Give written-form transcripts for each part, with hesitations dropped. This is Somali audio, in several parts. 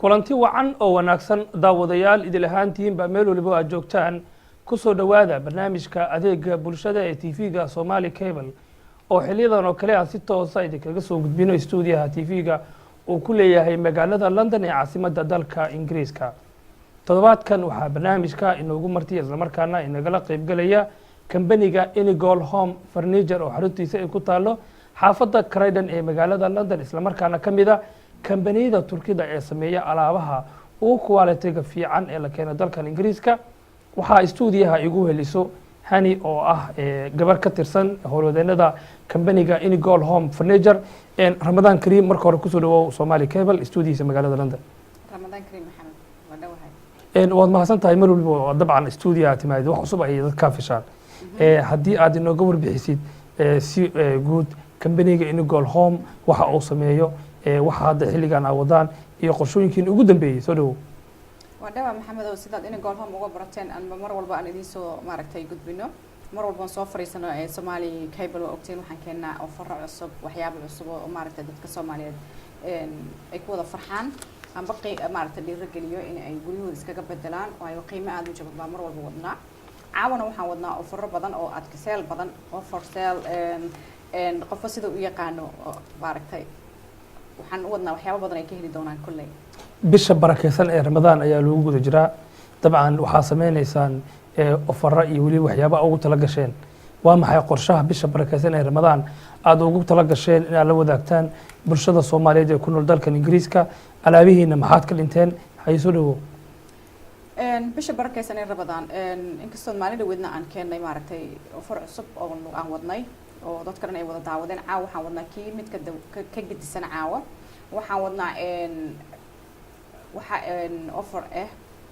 Kulanti wacan oo wanaagsan, daawadayaal, idil ahaantihiin baa meel waliba aad joogtaan, kusoo dhowaada barnaamijka adeega bulshada ee TV-ga Somali Cable, oo xiliyadan oo kale aan si toosa idinkaga soo gudbino stuudiyaha TV-ga uu ku leeyahay magaalada London ee caasimadda dalka Ingiriiska. Toddobaadkan waxaa barnaamijka inoogu martiya, islamarkaana inagala qeybgelaya, kambaniga Inegol Home Furniture, oo xaruntiisa ay ku taalo xaafadda Croydon ee magaalada London, islamarkaana ka mid a kambaniyada Turkida ee sameeya alaabaha ugu quality-ga fiican ee la keeno dalkan Ingiriiska. Waxaa stuudiyaha igu heliso Hani, oo ah gabar ka tirsan howlwadeenada kambaniga Inegol Home Furniture. Ramadaan kariim. Marka hore kusoo dhawow Somali Cable stuudiyiisa magaalada London. Ramadaan kariim, Maxamed, waa dhowahay. Waad mahadsan tahay. Mar waliba dabcan stuudiyaha timaadid, wax cusub ayay dad kaa fishaan. Haddii aad inooga warbixisid si guud kambaniga Inegol Home, waxa uu sameeyo, waxa hadda xilligan aa wadaan iyo qorshooyinkiin ugu dambeeyey, soo dhawow. Waa dhawa, Maxamedow. Sidaad Inegol Home uga barateen, anba mar walba aan idiin soo maaragtay gudbino, mar walbaan soo fariisano ee Somali Cable, waa ogteen, waxaan keennaa offer-o cusub, waxyaabo cusub oo maaragtay dadka Soomaaliyeed ay ku wada farxaan amba maaragtay dhiirogeliyo in ay guryahooda iskaga bedelaan, waayo qiimo aada u jaban baa mar walba wadnaa. Caawana waxaan wadnaa offer-o badan oo adka sale badan, offer sale, qofba sida u yaqaano maaragtay. Waxaan u wadnaa waxyaabo badan ay ka heli doonaan kolley. Bisha barakeysan ee Ramadaan ayaa loogu guda jiraa. Dabcan waxaa sameyneysaan offer-a iyo weliba waxyaaba ugu tala gasheen. Waa maxay qorshaha bisha barakeysan ee Ramadaan aada ugu tala gasheen inaad la wadaagtaan bulshada Soomaaliyeed ee ku nool dalkan Ingiriiska? Alaabihiina maxaad ka dhinteen? Haye, soo dhawow. Bisha barakeysan ee Ramadaan, inkastoo maalin dhaweedna aan keennay maaragtay offer cusub oo aan wadnay oo dadka dhan ay wada daawadeen, caawa waxaan wadnaa kii mid ka gedisan. Caawa waxaan wadnaa waxa offer ah,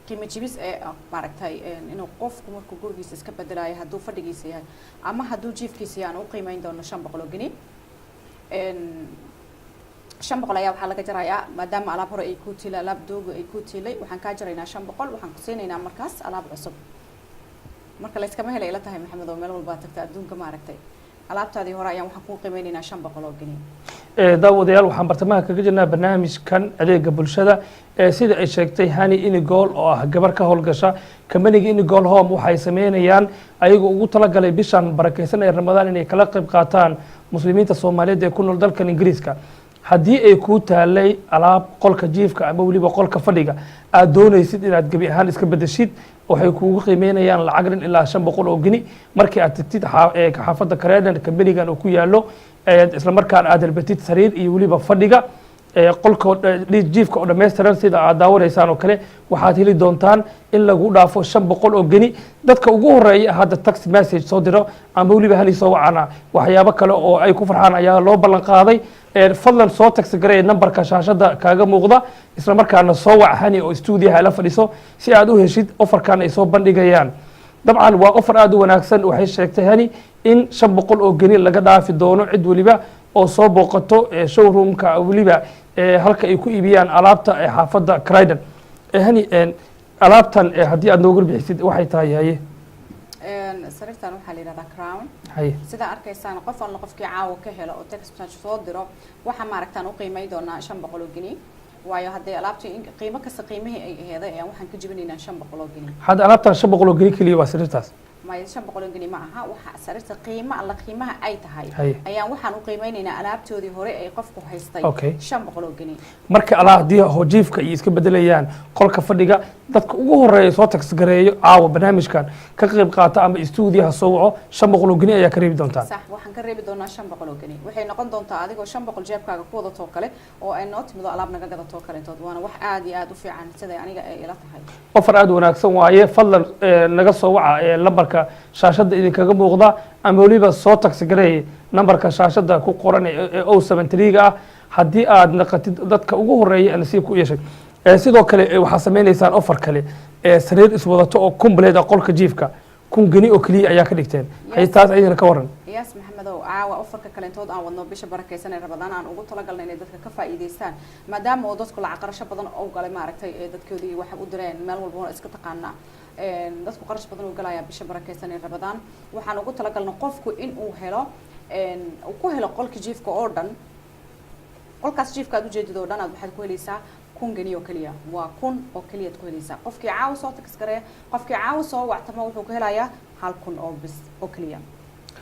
qiimo jibis ee ah maaragtay inuu qofku markuu gurigiisa iska bedelayo, hadduu fadhigiisa yahay ama hadduu jiifkiisa yahay, aan u qiimeyn doono 500 oo geni. 500 ayaa waxaa laga jarayaa, maadaama alaab hore ay ku tiilay, alaab dooga ay ku tiilay, waxaan kaa jaraynaa 500. Waxaan ku siinaynaa markaas alaab cusub. Marka layskama helay ila tahay, Maxamed, oo meel walbaa tagta adduunka maaragtay, alaabtaadii hore ayaan waxaan kuu qiimeynaynaa 500 oo geni. Daawadayaal, waxaan bartamaha kaga jirnaa barnaamijkan adeega bulshada. Sida ay sheegtay Hani Inigol, oo ah gabar ka howlgasha kambaniga Inigol Home, waxay sameynayaan ayagoo ugu talagalay bishan barakeysan ee Ramadaan inay kala qayb qaataan muslimiinta Soomaaliyeed ee ku nool dalkan Ingiriiska. Haddii ay kuu taalay alaab qolka jiifka ama weliba qolka fadhiga aad doonaysid inaad gebi ahaan iska bedeshid, waxay kuugu qiimeynayaan lacag dhan ilaa 500 oo geni. Markii aad tagtid xaafadda Croydon kambanigan uu ku yaalo, isla markaan aad dalbatid sariir iyo weliba fadhiga qolka jiifka oo dhammaystiran, sida aad daawanaysaan oo kale, waxaad heli doontaan in lagu dhaafo 500 oo geni. Dadka ugu horeeya hadda text message soo diro ama weliba Hani soo wacana, waxyaabo kale oo ay ku farxaan ayaa loo ballan qaaday. Fadlan soo text garee nambarka shaashada kaaga muuqda, isla markaana soo wac Hani oo stuudiyaha la fadhiso, si aad u heshid offer-kan ay soo bandhigayaan. Dabcan waa offer aada u wanaagsan. Waxay sheegtay Hani in 500 oo geni laga dhaafi doono cid weliba oo soo booqato showroomka, weliba halka ay ku iibiyaan alaabta ee xaafadda Croydon. Hani, alaabtan haddii aad nooga bixisid waxay tahay, haye. Sariirtan waxaa la yihahdaa Crown. Haye. Sidaa arkaysaan, qof alla qofkii caawa ka helo oo text message soo diro, waxaa maaragtaan u qiimeyn doonaa 500 oo geni, waayo haddii alaabtii qiimo kasta qiimihii ay aheeday ayaan waxaan ka jibinaynaa 500 oo geni. Hadda alaabtan 500 oo geni keliya waa sariirtaas? Maya, 500 oo geni ma aha. Waxa sariirta qiimo alla qiimaha ay tahay Haye. ayaan waxaan u qiimeynaynaa alaabtoodii hore ay qofku haystay 500 oo geni. Marka alaa haddii hojiifka iyo iska bedelayaan qolka fadhiga, dadka ugu horeeya soo text gareeyo, caawa barnaamijkan ka qayb qaata ama istuudiyaha soo waco, 500 oo geni ayaa ka reebi doontaan? Sax, waxaan ka reebi doonaa 500 oo geni. Waxay noqon doontaa adigoo 500 jeebkaaga ku wadatoo kale oo ay noo timido alaab naga gadatoo kaletood, waana wax aad iyo aad u fiican siday aniga ay ila tahay. Offer aada u wanaagsan waaye. Fadlan naga soo waca lambarka shaashadda idinkaga muuqda, ama weliba soo text gareey nambarka shaashadda ku qoran ee 073-ga ah, haddii aad naqatid dadka ugu horeeya ee nasiibka u yeeshay. Sidoo kale waxaa sameynaysaan offer kale, sariir iswadato oo complete ah, qolka jiifka, 1000 geni oo keliya ayaa ka dhigteen. Hay, taas ayadana ka waran. Yes, Maxamedow, caawa offer-ka kalentood aan wadno bisha barakeysan ee Ramadaan aan ugu talagalnay inay dadka ka faa'iidaystaan, maadaama oo dadku lacag qarasho badan oo galay maaragtay ee dadkoodii waxay u direen meel walba iska taqaanaa, dadku qarash badan uu galayaa bisha barakeysan ee Ramadaan. Waxaan ugu talagalnay qofku in uu helo uu ku helo qolka jiifka oo dhan, qolkaas jiifka aad ujeedid oo dhan aad waxaad ku helaysaa 1000 geni oo keliya. Waa 1000 oo keliyaad ku helaysaa. Qofkii caawa soo text gareeya, qofkii caawa soo wactama, wuxuu ku helayaa 1000 oo bis oo keliya.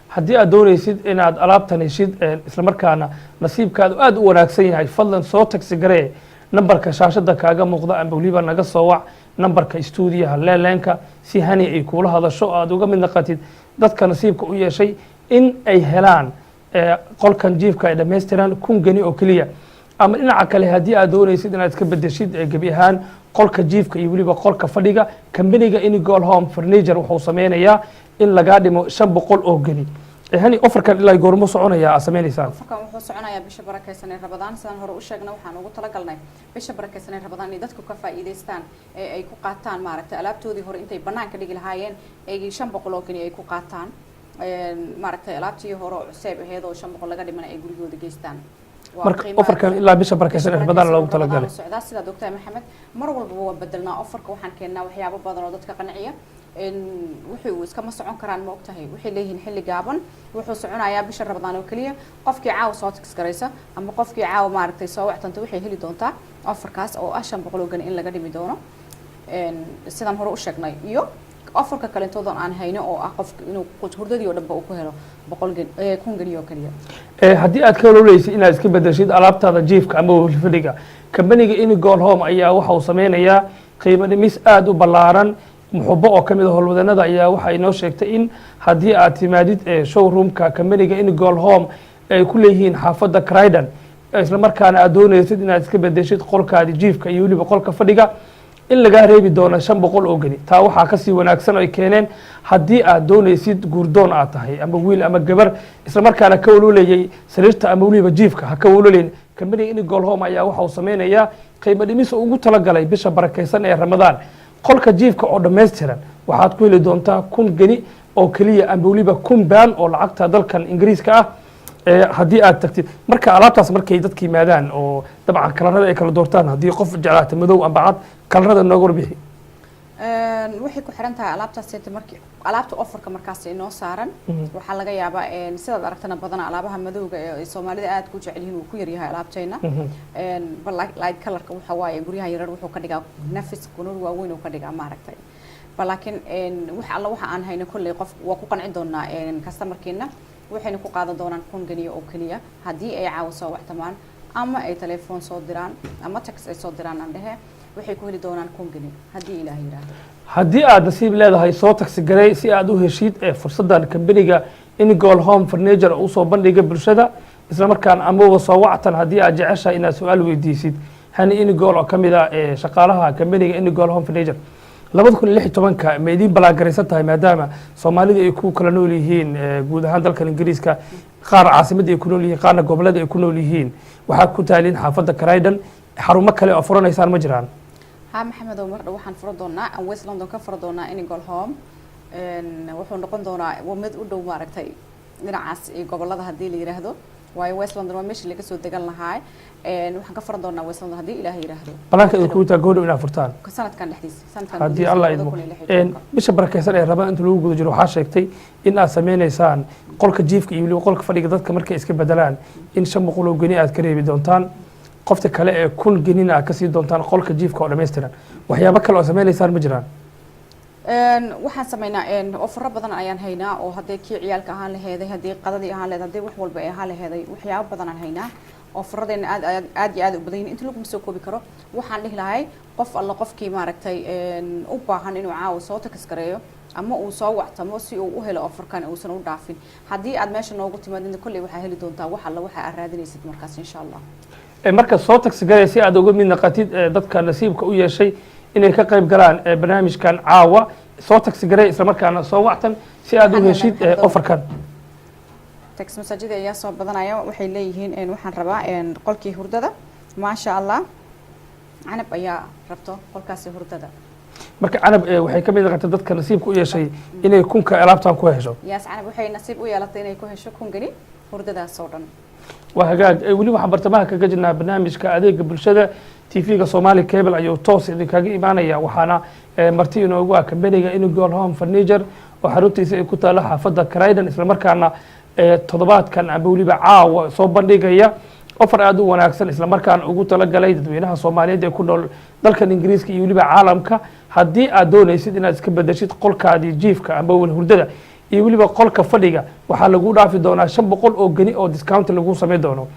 Haddii aad doonaysid inaad alaabtan heshid, islamarkaana nasiibkaadu aada u wanaagsan yahay, fadlan soo text garee nambarka shaashada kaaga muuqda ama weliba naga soo wac nambarka stuudiyaha leeleenka si Hani ay kuula hadasho oo aad uga mid naqatid dadka nasiibka u yeeshay in ay helaan qolkan jiifka ay dhammaystiraan 1000 geni oo keliya. Ama dhinaca kale, haddii aad doonaysid inaad iska bedeshid gebi ahaan qolka jiifka iyo weliba qolka fadhiga, kambaniga Inigol Home Furniture wuxuu sameynayaa in lagaa dhimo 500 oo geni. Hani, offerkan ilaa goormo soconaya aad sameynaysaan? Offerkan wuxuu soconayaa bisha barakeysan ee Rabadaan. Sidaan hore u sheegna, waxaan ugu talagalnay bisha barakeysan ee Rabadaan inay dadku ka faa'iidaystaan ee ay ku qaataan, maaragtay, alaabtoodii hore intay banaanka dhigi lahaayeen ay 500 oo geni ay ku qaataan, maaragtay, alaabtii hore oo cuseeb aheyd oo 500 laga dhimana ay gurigooda geystaan. Marka offerkan ilaa bisha barakeysan ee Rabadaan loogu talagalay. Socdaa. Sidaad ogtahay, Maxamed, mar walbaba waa bedelnaa offerka. Waxaan keennaa waxyaabo badan oo dadka qanciya. Wuxuu iskama socon karaan, ma ogtahay, waxay leeyihiin xilli gaaban. Wuxuu soconayaa bisha Rabadaan oo keliya. Qofkii caawa soo text garaysa ama qofkii caawa, maaragtay, soo wactanta waxay heli doontaa offerkaas oo ah 500 oo gani in laga dhimi doono, sidaan hore u sheegnay, iyo offerka kalentoodan aan hayno oo ah qofka inuu hurdadii oo dhanba uu ku helo 100 geni, 1000 geni oo keliya. Haddii aad ka ololeysid inaad iska bedeshid alaabtaada jiifka ama fadhiga, kambaniga Inigol Home ayaa waxa uu sameynayaa qiimo dhimis aada u ballaaran. Muxubo oo ka mid a howlwadanada ayaa waxa inoo sheegtay in haddii aad timaadid showroomka kambaniga Inigol Home ay ku leeyihiin xaafadda Croydon, isla markaana aad doonaysid inaad iska bedeshid qolkaadi jiifka iyo weliba qolka fadhiga, in lagaa reebi doono 500 oo geni. Taa waxaa kasii wanaagsan oo ay keeneen, haddii aad doonaysid, guurdoon aad tahay ama wiil ama gabar, isla markaana ka waloolayay sariirta ama weliba jiifka, ha ka walooleyn. Kambaniga Inigol Home ayaa waxa uu sameynayaa qiimo dhimis ugu talagalay bisha barakeysan ee Ramadaan. Qolka jiifka oo dhammaystiran waxaad ku heli doontaa 1000 geni oo keliya ama weliba £1000 oo lacagta dalkan Ingiriiska ah haddii aad tagtid. Marka alaabtaas markay dadka yimaadaan oo dabcan kalarada ay kala doortaan, haddii qof jeclaata madow amba cad, kalarada nooga warbixi. Waxay ku xiran tahay alaabtaas markii alaabta offerka markaas inoo saaran. Waxaa laga yaabaa, sidaad aragtana, badanaa alaabaha madowga ee ay Soomaalida aad ku jecel yihiin wuu ku yaryahay alaabteena. Bal light colorka waxa waaye guryaha yarar wuxuu ka dhigaa nafis, kunur waaweyn uu ka dhigaa, maaragtay. Bal laakiin wax alla waxa aan hayno kolley qof waa ku qancin doonaa customerkeena. Waxayna ku qaadan doonaan 1000 geniyo oo keliya haddii ay caawa soo wactamaan ama ay telefoon soo diraan ama text ay soo diraan aan dhehe. Waxay ku heli doonaan 1000 geni haddii Ilaah yidhaahdo. Haddii aad nasiib leedahay, soo text garey si aad u heshid fursaddan kambaniga Inigol Home Furniture usoo bandhiga bulshada, isla markaana amaba soo wactan haddii aad jeceshahay inaad su-aal weydiisid Hani Inigol oo ka mid ah shaqaalaha kambaniga Inigol Home Furniture. 2016-ka ma idiin balaagaraysan tahay, maadaama Soomaalida ay ku kala nool yihiin guud ahaan dalkan Ingiriiska, qaar caasimadda ay ku nool yihiin, qaarna gobollada ay ku nool yihiin? Waxaa ku taaliin xaafadda Croydon. Xarumo kale oo furanaysaan ma jiraan? Haa, Maxamedow, mar dhow waxaan furan doonaa aan West London ka fura doonaa Inigol Home. Wuxuu noqon doonaa waa mid u dhow, maaragtay, dhinacaas iyo gobolada haddii la yiraahdo, waayo West London waa meeshii laga soo degan lahaa. Waxaan ka furan doonaa West London haddii Ilaah yiraahdo. Balaanka idinku taa goodhow inaad furtaan? Sanadkan dhexdiisa, sanadkan haddii gudihiisa, Allah labada idmo. kun iyo lix iyo tobanka. Bisha barakeysan ee Rabaan inta lagu guda jiro, waxaa sheegtay in aad sameynaysaan qolka jiifka iyo weliba qolka fadhiga dadka markay iska bedelaan in 500 oo geni aad ka reebi doontaan, qofta kale ee 1000 genina aad kasii doontaan qolka jiifka oo dhammaystiran. Waxyaabo kale oo sameynaysaan ma jiraan? Waxaan sameynaa offero badan ayaan haynaa oo hadday kii ciyaalka ahaan laheeday, haddii qadadii ahaan laheed, haddii wax walba ay ahaan laheeday, waxyaabo badan aan haynaa. Offeradeena aad aad aad iyo aad u badan yihiin, inta laguma soo koobi karo. Waxaan dhihi lahay, qof alla qofkii, maaragtay, u baahan inuu caawa soo text gareeyo ama uu soo wactamo si uu u helo offerkan uusan u dhaafin. Haddii aad meesha noogu timaadina, kolley waxaa heli doontaa wax alla waxa aad raadinaysid markaas, insha Allah. Marka soo text garee si aad uga mid naqatid dadka nasiibka u yeeshay inay ka qayb galaan barnaamijkan caawa. Soo text garee, isla markaana soo wactan si aad u Waxaan heshid helnay offerkan. Text messageda ayaa soo badanaya. Waxay leeyihiin waxaan rabaa qolkii hurdada. Maasha Allah, Canab ayaa rabto qolkaasi hurdada. Marka Canab waxay ka mid noqotay dadka nasiibka u yeeshay inay kunka alaabtan ku hesho. Yaas, Canab waxay nasiib u yeelatay inay ku hesho 1000 geni hurdadaas oo dhan. Waa hagaag. Weli waxaan bartamaha kaga jirnaa barnaamijka adeega bulshada. TV-ga Somali Cable ayuu toos idinkaga imaanaya. Waxaana marti inoogu ah kambaniga Inigol Home Furniture oo xaruntiisa ay ku taalo xaafadda Croydon, islamarkaana toddobaadkan amba weliba caawa soo bandhigaya Offer aada u wanaagsan, islamarkaana ugu talagalay dadweynaha Soomaaliyeed ee ku nool dalkan Ingiriiska iyo weliba caalamka. Haddii aad doonaysid inaad iska bedeshid qolkaadii jiifka amba hurdada iyo weliba qolka fadhiga, waxaa lagu dhaafi doonaa 500 oo geni oo discount lagu samayn doono.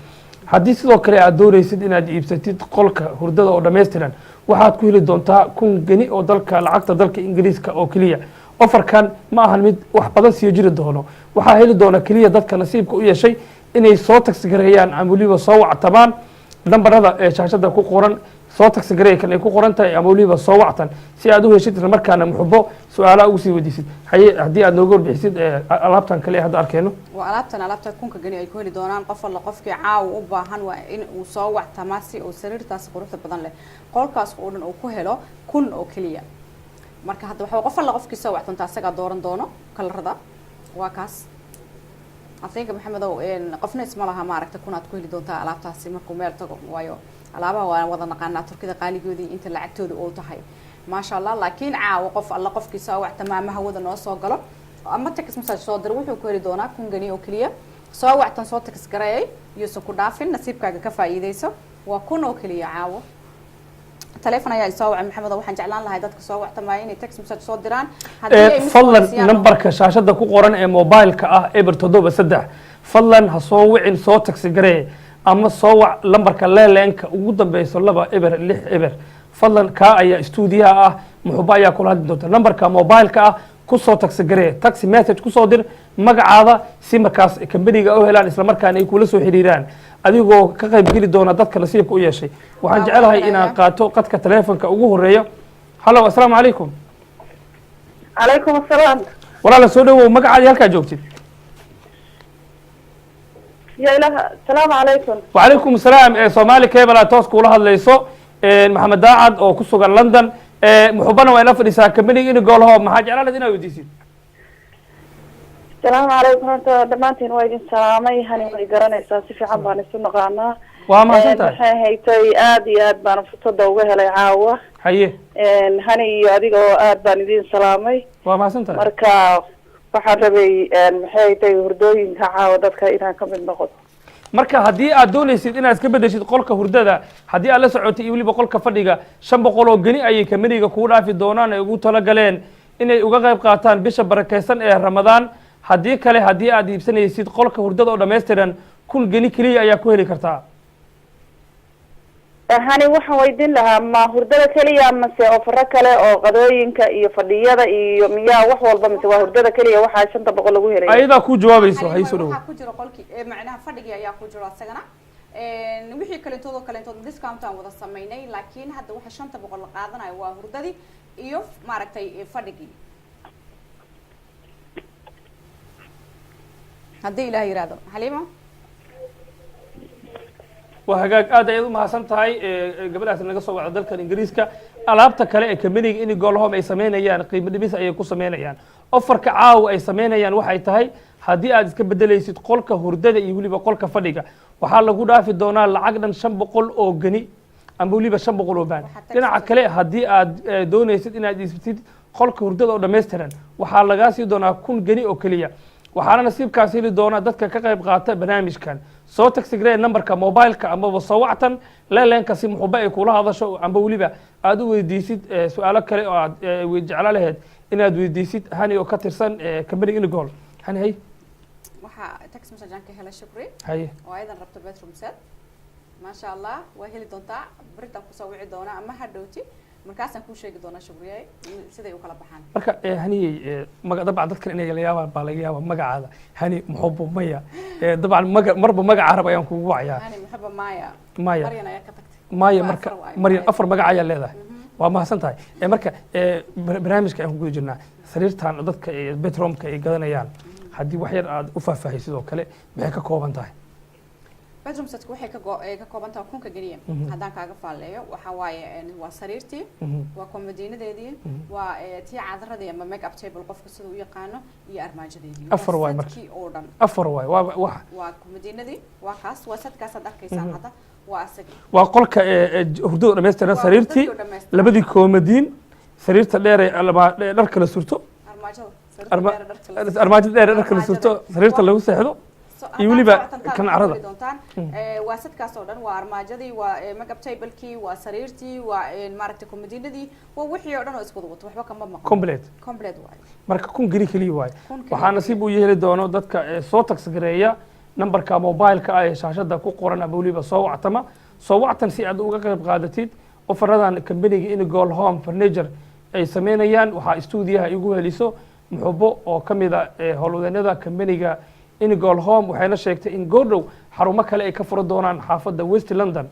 Haddii sidoo kale aad doonaysid inaad iibsatid qolka hurdada oo dhammaystiran, waxaad ku heli doontaa 1000 geni oo dalka lacagta dalka Ingiriiska oo keliya. Offerkan ma ahan mid wax badan sii jiri doono. Waxaa heli doona keliya dadka nasiibka u yeeshay inay soo text gareeyaan ama weliba soo wactamaan nambarada ee shaashada ku qoran. Soo text gareey kan ay ku qoran tahay ama weliba soo wactan si aad u heshid, isla markaana Muxubo su-aalaha ugu sii weydiisid. Haye, haddii aad nooga warbixisid alaabtan kale ee hadda arkeyno. Waa alaabtan, alaabta kunka geni ay ku heli doonaan. Qof alla qofkii caawa u baahan waa in uu soo wactamaa si uu sariirtaas quruxda badan leh, qolkaas oo dhan uu ku helo 1000 oo keliya. Marka hadda waxa qof alla qofkii soo wactanta asagaa dooran doono kalarada. Waa kaas afinka, Maxamedow. Qofna isma laha, maaragta, kunaad ku heli doontaa alaabtaasi markuu meel tago, waayo alaabaha waan wada naqaanaa Turkida qaaligoodii inta lacagtooda oo tahay, maasha Allah. Laakiin caawa qof alla qofkii soo wactama ama hawada noo soo galo ama text message soo diro, wuxuu ku heli doonaa 1000 geni oo keliya. Soo wactan, soo text gareeyay, yuusan ku dhaafin, nasiibkaaga ka faa'iidayso. Waa 1000 oo keliya caawo. Telefon ayaa isoo wacay, Maxamed. Waxaan jeclaan lahay dadka soo wactamaya inay text message soo diraan haddii ay mid Fadlan, siiyaan. Nambarka shaashada ku qoran ee mobileka ah, 073, fadlan ha soo wicin, soo text garee ama soo wac lambarka landlineka ugu dambeyso 2060. Fadlan, kaa ayaa stuudiyaha ah, Muxuba ayaa kula hadli doonta. Nambarka mobileka ah kusoo text garee, text message kusoo dir magacaada si markaas kambaniga u helaan, islamarkaana ay kula soo xiriiraan, adigoo ka qayb geli doona dadka nasiibka u yeeshay. Waxaan Waa jecelahay wacaya. inaan qaato qadka telefonka ugu horeeya. Hallo, assalaamu calaykum. Calaykum asalaam. Walaala, soo dhawow. Magacaadii, halkaa joogtid? Ya ilaah, asalaamu calaykum. Wacalaykum asalaam. Ee Soomaali Cable aad toos kuula hadlayso, Maxamed Daacad oo ku sugan London, Muxubana waa ila fadhisaa kambaniga Inigol Home. Maxaa jeclaan lahayd inaad weydiisid? Asalaamu calaykum. Horta dhammaantiin waa idin salaamay. Hani way garanaysaa, si fiican baan isu naqaanaa. Waa mahadsan tahay. Maxay haytay, aada iyo aad baan fursada uga helay caawa. Hani iyo adiga oo aad baan idin salaamay. Waa mahadsan tahay. Marka waxaan rabay, maxay haytay, hurdooyinka caawa dadka inaan kamid noqoto. Marka haddii aad doonaysid inaad iska bedeshid qolka hurdada haddii aad la socotay iyo weliba qolka fadhiga, 500 oo geni ayay kambaniga kuu dhaafi doonaan, ay ugu talagaleen inay uga qayb qaataan bisha barakeysan ee Ramadaan. Haddii kale, haddii aad iibsanaysid qolka hurdada oo dhammaystiran, 1000 geni keliya ayaa ku heli kartaa. Hani, waxaan weydiin lahaa, ma hurdada keliya mase offero kale oo qadooyinka iyo fadhiyada iyo miyaa wax walba, mise waa hurdada keliya waxaa 500 lagu helaya? Ayadaa kuu jawaabayso, hay soo dhawo. Waxaa ku jira qolkii macnaha fadhigii ayaa ku jiro asagana, wixii kalentood oo kalentood discount aan wada samaynay. Laakiin hadda waxa 500 la qaadanayo waa hurdadii iyo, maaragtay, fadhigii, haddii Ilaah yihahdo, Xaliimo. Waa hagaag, aad ayaad u mahadsan tahay gabadhaas naga soo wacda dalkan Ingiriiska. Alaabta kale ee kambaniga Inigol Home ay sameynayaan, qiimo dhimis ayay ku sameynayaan. Offerka caawa ay sameynayaan waxay tahay, haddii aad iska bedelaysid qolka hurdada iyo weliba qolka fadhiga, waxaa lagu dhaafi doonaa lacag dhan 500 oo geni ama weliba 500 oo baan. Dhinaca kale, haddii aad doonaysid inaad iibsatid qolka hurdada oo dhammaystiran, waxaa lagaa sii doonaa 1000 geni oo keliya. Waxaana nasiibkaas heli doona dadka ka qayb qaata barnaamijkan. Soo text garee numberka mobileka amaba soo wactan landlineka si Muxuba ay kula hadasho amba weliba aad u weydiisid su-aalo kale oo aad jecla lahayd inaad weydiisid Hani oo ka tirsan company Inigol. Hani, hay. Waxaa text message aan ka helay Shukri oo ayadan rabto bedroom set. Maasha Allah, waa heli doontaa. Beritaan kusoo wici doonaa ama hadhowti, markaasaan kuu sheegi doonaa, Shukriye, siday u kala baxaan. Marka Haniyey, maga dabcan dadkan inay la yaabaan baa laga yaaba magacaada Hani Muxubo Maya. Dabcan maga marba magaca Arab ayaan kugu wacayaa. Hani Muxuba Maya. Maya. Maryan ayaa ka tagtay. Maya. Waa marka afar waaye. Maryan. Maya. Afar magac ayaa leedahay, waa mahadsan tahay. Marka barnaamijka ayaan ku guda jirnaa. Sariirtan dadka bedroomka ay gadanayaan, haddii wax yar aad u faahfaahay sidoo kale, maxay ka kooban tahay? Bedroom setka waxay ka kooban tahay kunka geliya. Haddaan kaaga faalleeyo, waxa waaye waa sariirtii, waa komadiinadeedii, waa tii cadaradii ama make up table qofka sida u yaqaano, iyo armaajadeedii. Afar waay marka. Setkii oo dhan. Afar waay, waa wax. Waa komadiinadii, waa kaas, waa setkaasaad arkaysaan hadda, waa asagii. Waa qolka hurdada dhammaystiran. Waa sariirtii, hurdadii oo dhammaystiran. Labadii koomadiin, sariirta dheer ee dharka la surto. Armaajada, sariirta dheer ee dharka la armaajada dheer ee dharka la surto, Armaajada. sariirta lagu seexdo. Iyo weliba kan carrada. Doontaan waa setkaas oo dhan, waa armaajadii, waa makeup tablekii, waa sariirtii, waa maaragtay komadiinadii, waa wixii oo dhan oo isku wada wato, waxba kama maqan. Complete. Complete waaye. Marka 1000 geni keliya waaye. 1000 keliya. Waxaa nasiib u yeeli doono dadka soo text gareeya nambarka mobileka ah ee shaashada ku qoran ama weliba soo wactama, soo wactan si aad uga qayb qaadatid offeradan kambaniga Inegol Home Furniture ay sameynayaan. Waxaa stuudiyaha igu heliso Muxubo oo ka mid a howlwadeenada kambaniga Inegol Home. Waxayna sheegtay in goordhow xarumo kale ay ka furan doonaan xaafadda West London.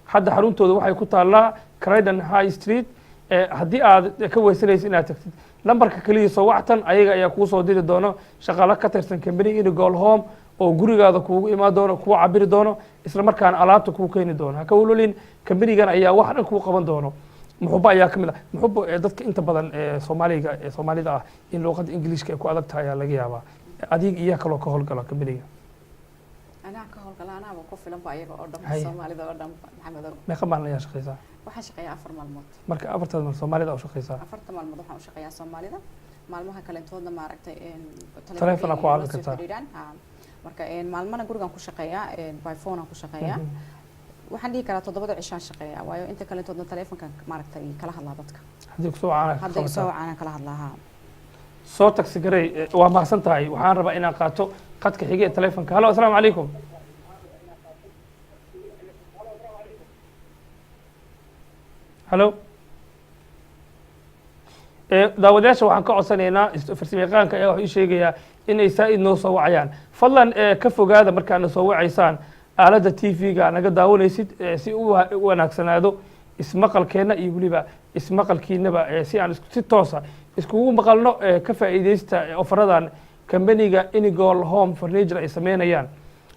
Hadda xaruntooda waxay ku taallaa Croydon High Street. Haddii aad ka weysanaysa inaad tagtid, lambarka keliya soo wactan, ayaga ayaa kuu soo diri doono shaqaalo ka tirsan kambaniga Inegol Home oo gurigaada kuugu imaan doono, kuu cabiri doono, isla markaana alaabta kuu keeni doono. Ha ka walwalin, kambanigan ayaa wax dhan kuu qaban doono. Muxubo ayaa ka mid ah. Muxubo, dadka inta badan ee Soomaaliga ee Soomaalida ah in luuqadda Ingiliishka ay ku adag tahay ayaa laga yaabaa. Adiga iyo kaloo ka howlgala kambaniga? Anaa ka howlgala, anaaba ku filanba ayaga oo dhan. Haye. Soomaalida oo dhan, Maxamedow. Meeqa maalin ayaa shaqeysaa? Waxaan shaqeeyaa 4 maalmood. Marka afartaad maal Soomaalida u shaqeysaa? Afarta maalmood waxaan u shaqeeyaa Soomaalida, maalmaha kalentoodna maaragtay Taleefon aa ku caawin la soo kartaa. xiriiraan. Ha. Marka maalmana gurigaan ku shaqeeyaa, by phone aan ku shaqeeyaa. Waxaan dhihi karaa 7da cishaan shaqeeyaa, waayo inta kalentoodna taleefonkan maaragtay kala hadlaa dadka. Haddii kusoo wacaan ka Hadday qabataa? soo wacaanaan kala hadlaa, ha. Soo text garay. Waa mahadsan tahay. Waxaan rabaa inaan qaato qadka xige ee taleefonka. Hallo, asalaamu calaykum. Hallo. Daawadayaasha waxaan ka codsanaynaa, farsamayaqaanka ayaa wuxuu ii sheegayaa inay saa-id noo soo wacayaan. Fadlan ka fogaada markaadna soo wacaysaan aaladda TV-ga naga daawanaysid, si u wanaagsanaado ismaqalkeenna iyo weliba ismaqalkiinaba, si aan si toosa iskugu maqalno. Ka faa'iidaysta offeradan kambaniga Inegol Home Furniture ay sameynayaan.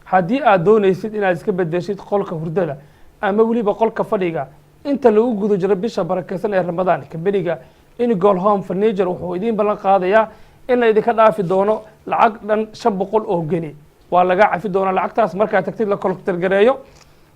Haddii aad doonaysid inaad iska bedeshid qolka hurdada ama weliba qolka fadhiga inta lagu guda jiro bisha barakeysan ee Ramadaan, kambaniga Inegol Home Furniture wuxuu idiin ballan qaadayaa in la idinka dhaafi doono lacag dhan 500 oo geni. Waa lagaa cafi doonaa lacagtaas markaad tagtid, la collect gareeyo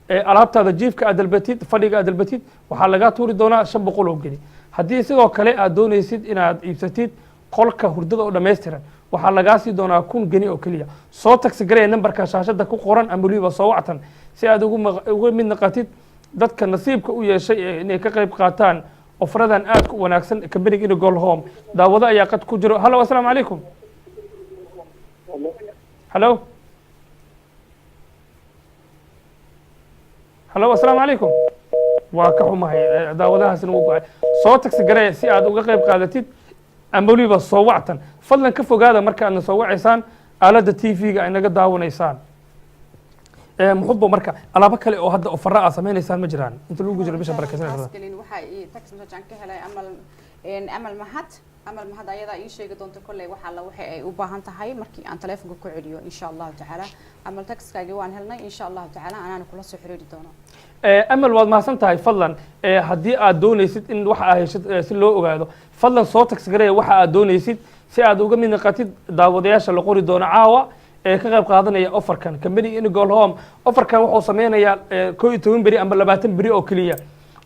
ee alaabtaada jiifka aad dalbatid, fadhiga aad dalbatid, waxaa lagaa tuuri doonaa 500 oo geni. Haddii sidoo kale aad doonaysid inaad iibsatid qolka hurdada oo dhammaystiran, waxaa lagaa sii doonaa 1000 geni oo keliya. Soo text garee nambarka shaashada ku qoran ama weliba soo wactan si aad ugu mid naqatid dadka nasiibka u yeeshay ee inay ka qayb qaataan offeradan aadka u wanaagsan kambaniga Inegol Home. Daawado ayaa qad ku jiro. Hallo, asalaamu calaykum. Hallo, hallo, asalaamu calaykum. Waa ka xumahay, daawadahaasina wuu go'ay. Soo text garee si aad uga qayb qaadatid ama weliba soo wactan. Fadlan ka fogaada marka aadna soo wacaysaan aaladda TV-ga ay naga daawanaysaan. Muxubo, marka alaabo kale oo hadda offera aad sameynaysaan ma jiraan inta lagu jiro bisha barakeysan? Taas gelin waxaa ii text message aan ka helay Amal, Amal Mahad. Amal Mahad ayadaa ii sheegi doonta kolley waxa alla waxa ay u baahan tahay markii aan taleefonka ku celiyo, insha Allahu tacaala. Amal, textkaagii waan helnay, insha Allahu tacaala anaana kula soo xiriiri doono. Amal, waad mahadsan tahay. Fadlan haddii aad doonaysid in waxa aad heshid si loo ogaado, fadlan soo text gareeya waxa aad doonaysid si aad uga mid naqatid daawadayaasha la qori doono caawa ee ka qayb qaadanaya offerkan company Inegol Home. Offerkan wuxuu sameynayaa 11 beri ama 20 beri oo keliya,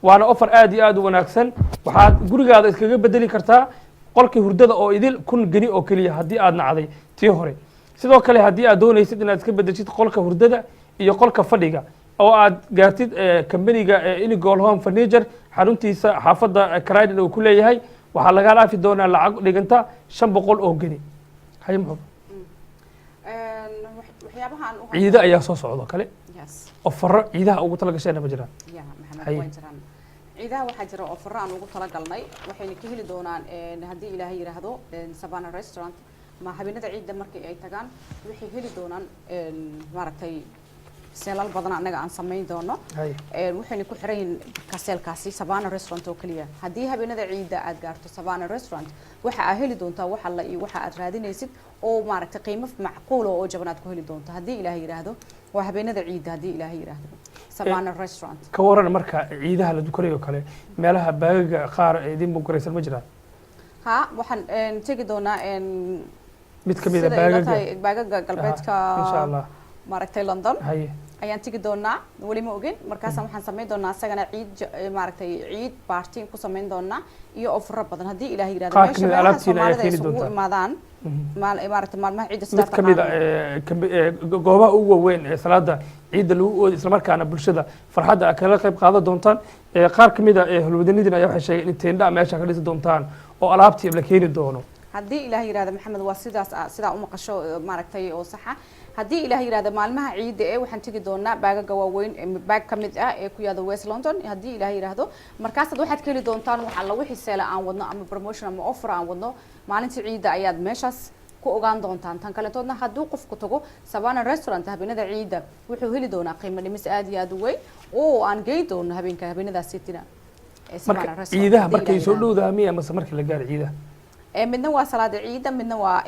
waana offer aad iyo aad u wanaagsan. Waxaad gurigaada iskaga bedeli kartaa qolkii hurdada oo idil 1000 geni oo keliya haddii aad nacday tii hore. Sidoo kale haddii aad doonaysid inaad iska bedeshid qolka hurdada iyo qolka fadhiga oo aad gaartid kambaniga Inegol Home Furniture xaruntiisa xaafadda Croydon uu ku leeyahay, waxaa lagaa dhaafi doonaa lacag dhiganta 500 oo geni. Haye muxuu? Waxyaabaha aan u Ciido ayaa soo socdo kale. Yes. Offero ciidaha ugu tala gasheenna ma jiraan? Ya Maxamed. Haye. Way jiraan. Ciidaha waxaa jira offero aan ugu talagalnay, waxayna ka heli doonaan haddii Ilaahay yidhaahdo Savannah Restaurant ma habeenada ciidda markii ay tagaan waxay heli doonaan maaragtay saleal badan annaga aan samayn doono. Waxayna ku xiran yihiin marka salekaasi Savannah Restaurant oo keliya. Haddii habeenada ciidda aad gaarto Savannah Restaurant, waxa aad heli doontaa wax alla iyo waxa aad raadinaysid oo maaragtay qiimo macquula oo jaban aad ku heli doonto, haddii Ilaahay yidhaahdo. Waa habeenada ciidda, haddii Ilaahay yidhaahdo, Savannah Restaurant. Ka waran marka ciidaha la dukanayo kale, meelaha baagaga qaar ee idin bugaraysan ma jiraan? Ha, waxaan tegi doonaa mid ka mid a sida ila baagaga tahay baagaga galbeedka insha Allah maaragtay London. Ayaan tegi doonaa, weli ma ogin. Markaasaan waxaan samayn doonaa isagana ciid maaragtay, ciid party ku samayn doonaa iyo offero badan, haddii Ilaah yidhahdo. Qaar Meesha kamid a meelaha alaabtiina ayaa Soomaalida ay keeni isugu doontaan. imaadaan maaragtay, maalmaha ciidda sidaa Mid ka mid a taqaano. Goobaha ugu waaweyn ee salaada ciidda lagu ooday, islamarkaana bulshada farxadda aad kala qayb qaadan doontaan. Qaar ka mid a holwadanidin ayaa waxay sheegeen in teendha meesha ka dhisi doontaan oo alaabtii la keeni doono. Haddii Ilaah yidhahdo, Maxamed, waa sidaas sidaa u maqasho, maaragtay, oo saxa. Haddii Ilaah yidhahdo, maalmaha ciidda ee waxaan tegi doonaa baagaga waaweyn ee baag ka mid ah ee ku yaada West London, haddii Ilaah yidhaahdo. Markaasaad waxaad ka heli doontaan wax alla wixii sale aan wadno ama promotion ama offer aan wadno. Maalinta ciidda ayaad meeshaas ku ogaan doontaan. Tan kaletoodna, hadduu qofku tago Savannah Restaurant habeenada ciidda, wuxuu heli doonaa qiimo dhimis aad iyo aad u weyn oo aan geyn doono habeenka habeenadaas sitina ee Savannah Marka Restaurant, ciidaha haddii markay Ilaah soo yidhaahdo. dhowdaha miya mase markii la gaaro ciidaha? Midna waa salaada ciidda, midna waa